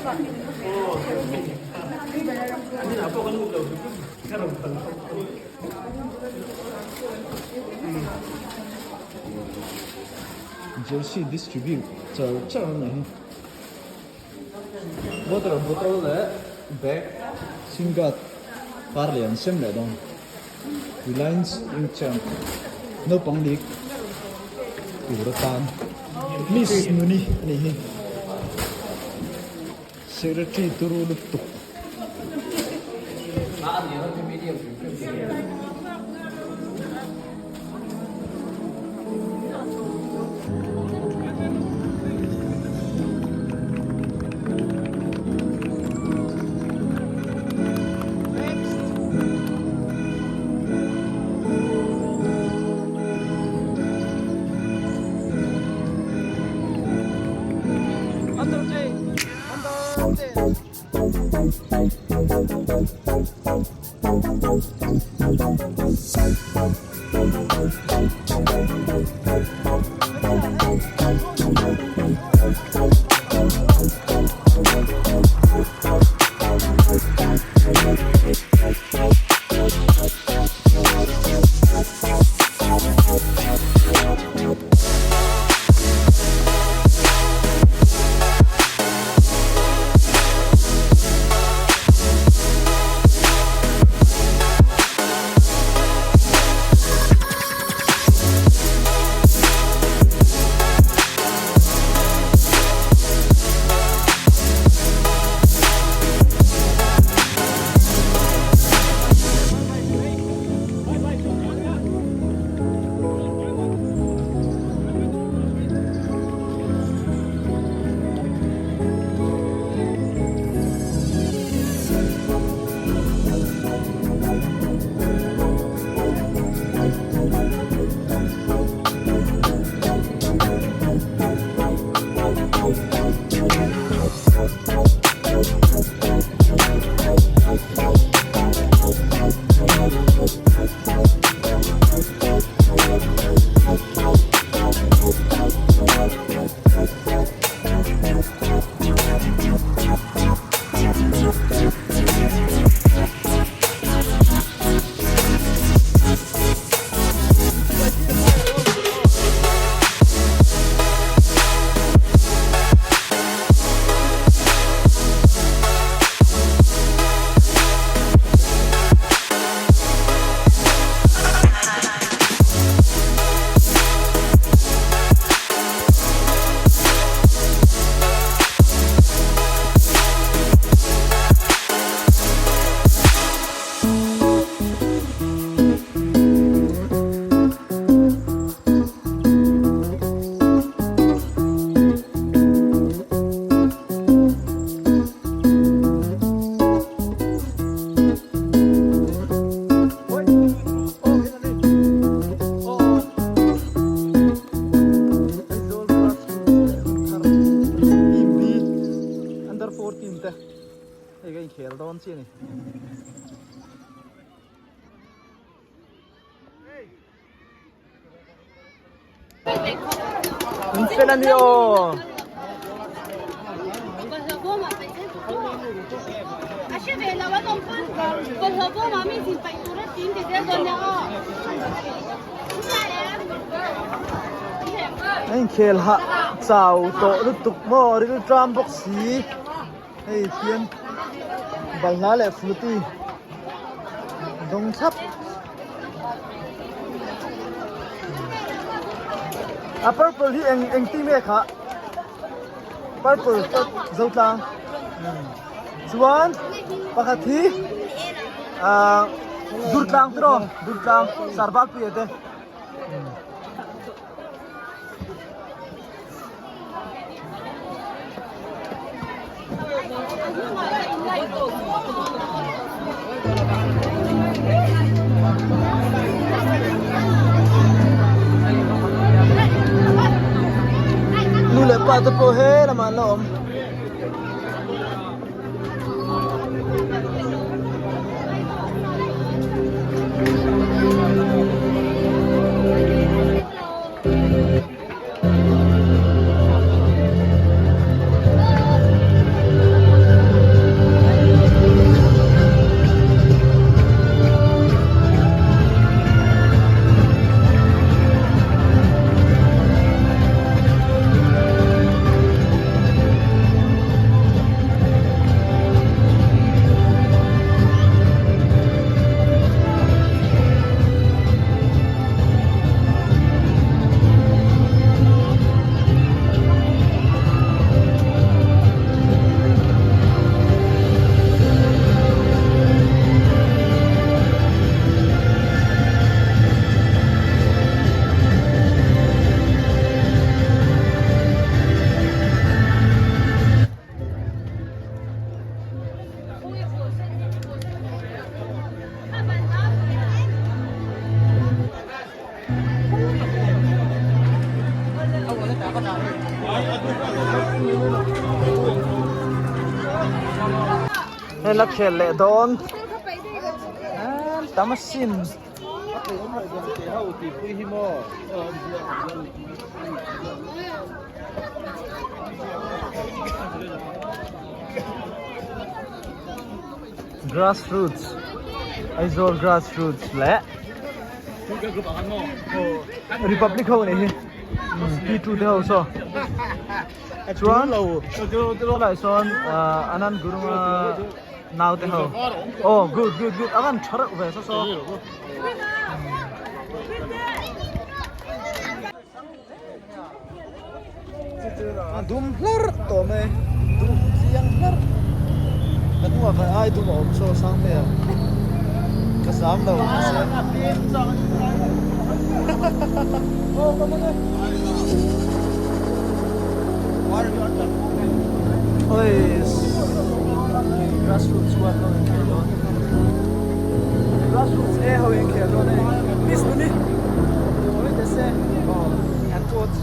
Jersey distribute char char a nih hi water bottle leh bag shin guard par leh an sem leh dawn Reliance youth camp naupang lik tur atan Miss Nuni a nih hi Secretary turu lutuk. Hei ka inkhel dawn chiah a ni. In fel a ni aw. A inkhel hah chau tawh lutuk maw rilṭam bawk si. Hei hian balhla leh frooti dawng thlap a purple hi eng eng ti nge kha purple zo tlang chuan pakhat hi ah durtlang tiraw durtlang sarvalpuia te. Nu leh pa te pawh he lamah an la awm. Hei la khel leh dawn tam asin. Grassroots Aizawl grassroots leh Republic ho anih hi P2 te ho saw chuan tunah sawn Anand Gurung-a nau te ho aw good good good a van tha reuh ve saw saw. A dum hlarh tawh mai dum chiang hlarh ka hnungah khan ai dum a awm saw sang te ah ka zam lo mahse oi grassroots one ho in khel dawn grassroots a ho in khel dawn a ni miss nuni. Aw an coach.